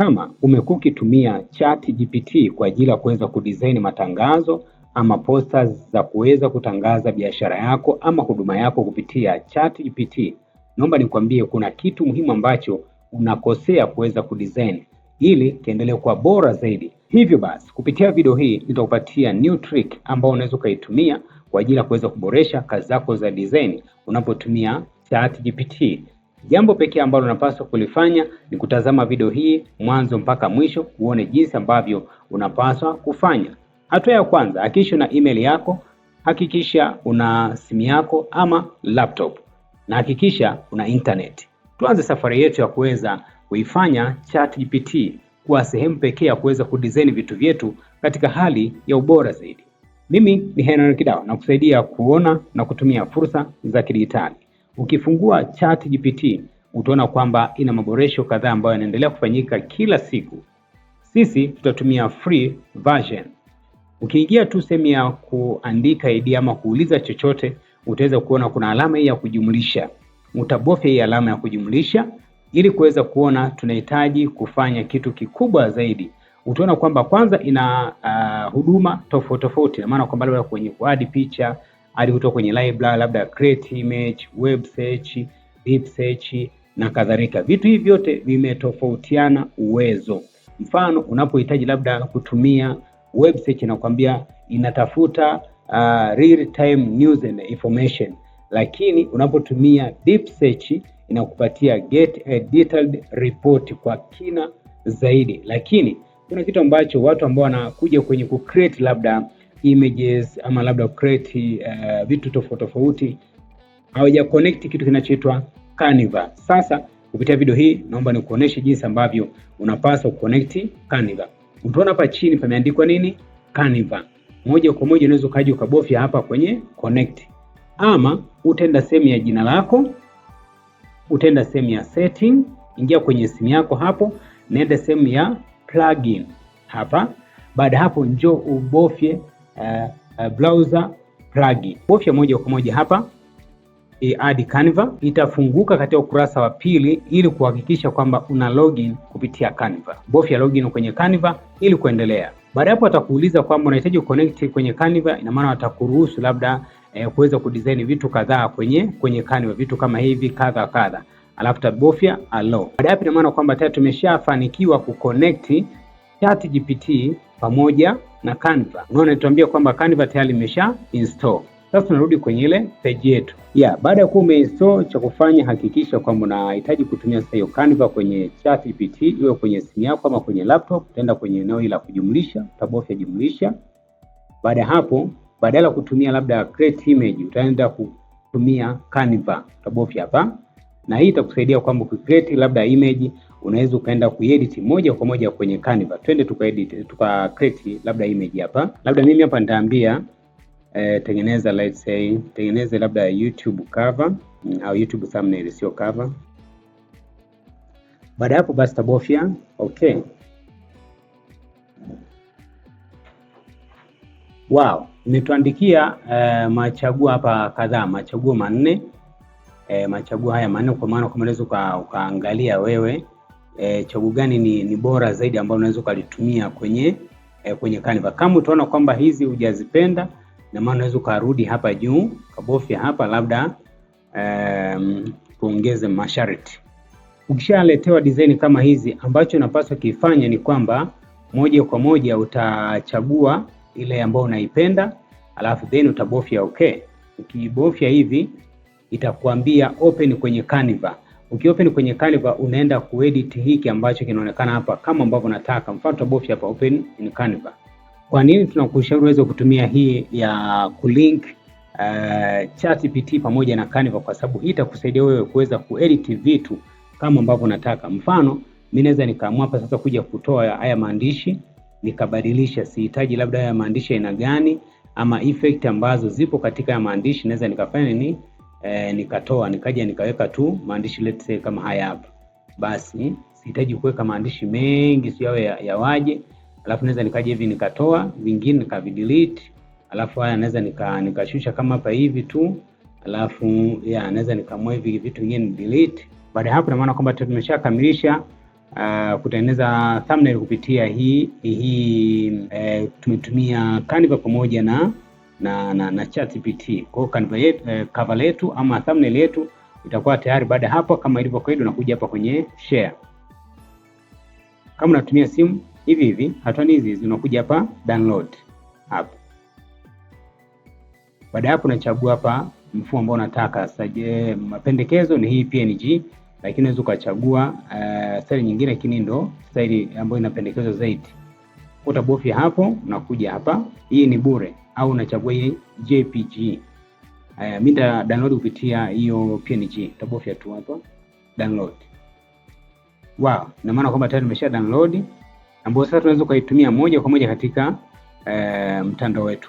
Kama umekuwa ukitumia ChatGPT kwa ajili ya kuweza kudesign matangazo ama posters za kuweza kutangaza biashara yako ama huduma yako kupitia ChatGPT, naomba nikwambie kuna kitu muhimu ambacho unakosea kuweza kudesign ili kiendelee kuwa bora zaidi. Hivyo basi, kupitia video hii nitakupatia new trick ambayo unaweza ukaitumia kwa ajili ya kuweza kuboresha kazi zako za design unapotumia ChatGPT. Jambo pekee ambalo unapaswa kulifanya ni kutazama video hii mwanzo mpaka mwisho, uone jinsi ambavyo unapaswa kufanya. Hatua ya kwanza, hakikisha una email yako, hakikisha una simu yako ama laptop, na hakikisha una internet. Tuanze safari yetu ya kuweza kuifanya ChatGPT kuwa sehemu pekee ya kuweza kudesign vitu vyetu katika hali ya ubora zaidi. Mimi ni Henry Kidao na kusaidia kuona na kutumia fursa za kidijitali. Ukifungua ChatGPT utaona kwamba ina maboresho kadhaa ambayo yanaendelea kufanyika kila siku. Sisi tutatumia free version. Ukiingia tu sehemu ya kuandika idea ama kuuliza chochote, utaweza kuona kuna alama hii ya kujumlisha. Utabofya hii alama ya kujumlisha ili kuweza kuona tunahitaji kufanya kitu kikubwa zaidi. Utaona kwamba kwanza ina huduma tofauti tofauti, na maana kwamba labda kwenye kuadi picha, hadi kutoka kwenye library, labda create image, web search, deep search na kadhalika. Vitu hivi vyote vimetofautiana uwezo. Mfano, unapohitaji labda kutumia web search inakwambia inatafuta real time news and information, lakini unapotumia deep search inakupatia get a detailed report kwa kina zaidi. Lakini kuna kitu ambacho watu ambao wanakuja kwenye ku create labda images ama labda create vitu tofauti tofauti hawaja connect kitu kinachoitwa Canva. Sasa kupitia video hii naomba nikuoneshe jinsi ambavyo unapaswa kuconnect Canva. Utaona hapa chini pameandikwa nini? Canva. Moja kwa moja unaweza ukaja ukabofya hapa kwenye connect, ama utaenda sehemu ya jina lako, utaenda sehemu ya setting, ingia kwenye simu yako hapo, nenda sehemu ya plugin hapa. Baada hapo njoo ubofye browser plugin, bofya moja kwa moja hapa add Canva, itafunguka katika ukurasa wa pili ili kuhakikisha kwamba una login kupitia Canva. Bofya login kwenye Canva ili kuendelea. Baada hapo watakuuliza kwamba unahitaji connect kwenye Canva, ina maana watakuruhusu labda kuweza kudesign vitu kadhaa kwenye Canva, vitu kama hivi kadha kadha, alafu tabofya allow. Baada hapo ina maana kwamba tayari tumeshafanikiwa kuconnect ChatGPT pamoja na Canva. Unaona inatuambia kwamba Canva tayari imesha install. Sasa tunarudi kwenye ile page yetu. Yeah, baada ya kuwa umeinstall, cha kufanya hakikisha kwamba unahitaji kutumia sasa hiyo Canva kwenye ChatGPT, iwe kwenye simu yako ama kwenye laptop. Utaenda kwenye eneo la kujumlisha, utabofya jumlisha. Baada ya hapo, badala ya kutumia labda create image, utaenda kutumia Canva, utabofya hapa, na hii itakusaidia kwamba ukicreate labda image unaweza ukaenda kuedit moja kwa moja kwenye Canva. Twende tukaedit, tuka create labda image hapa. Labda mimi hapa nitaambia tengeneza, let's say tengeneze labda YouTube cover au YouTube thumbnail, sio cover. Baada hapo basi tabofya okay. Wow, imetuandikia machaguo hapa kadhaa, machaguo manne, machaguo haya manne, kwa maana kama unaweza ukaangalia wewe chaguo gani ni bora zaidi ambalo unaweza ukalitumia kwenye Canva. Kama utaona kwamba hizi hujazipenda, na maana unaweza ukarudi hapa juu kabofya hapa labda tuongeze masharti. Ukishaletewa design kama hizi, ambacho unapaswa kifanya ni kwamba moja kwa moja utachagua ile ambayo unaipenda, alafu then utabofya okay. Ukibofya hivi itakuambia open kwenye Canva. Ukiopen kwenye Canva unaenda kuedit hiki ambacho kinaonekana hapa kama ambavyo unataka. Mfano utabofya hapa open in Canva. Kwa nini tunakushauri uweze kutumia hii ya kulink ChatGPT pamoja na Canva? Kwa sababu hii itakusaidia wewe kuweza kuedit vitu kama ambavyo unataka. Mfano mimi naweza nikaamua hapa sasa kuja kutoa haya maandishi nikabadilisha, sihitaji labda haya maandishi aina gani ama effect ambazo zipo katika haya maandishi, naweza nikafanya nini? Nikatoa nikaja nikaweka tu maandishi let's say kama haya hapa. Basi sihitaji kuweka maandishi mengi, sio yawe yawaje. Alafu naweza nikaja hivi nikatoa vingine nikavidelete, alafu haya naweza nikashusha kama hapa hivi tu, alafu ya naweza nikamua hivi vitu vingine delete. Baada ya hapo, ina maana kwamba tumeshakamilisha Kutengeneza thumbnail kupitia hii tumetumia Canva pamoja na ChatGPT. Kwa hiyo Canva yetu, cover letu ama thumbnail yetu itakuwa tayari baada ya hapo. Kama ilivyo kawaida, unakuja hapa kwenye share. Kama unatumia simu hivi hivi, hatua hizi hizi, unakuja hapa download hapa. Baada ya hapo, unachagua hapa mfumo ambao unataka. Sasa je, mapendekezo ni hii PNG, lakini unaweza ukachagua style nyingine, lakini ndo style ambayo inapendekezwa zaidi. Utabofya hapo, unakuja hapa, hii ni bure, au unachagua hii JPG. Mimi nita download kupitia hiyo PNG, utabofya tu hapa download. Wow, ina maana kwamba tayari nimesha download, ambayo sasa tunaweza ukaitumia moja kwa moja katika mtandao wetu.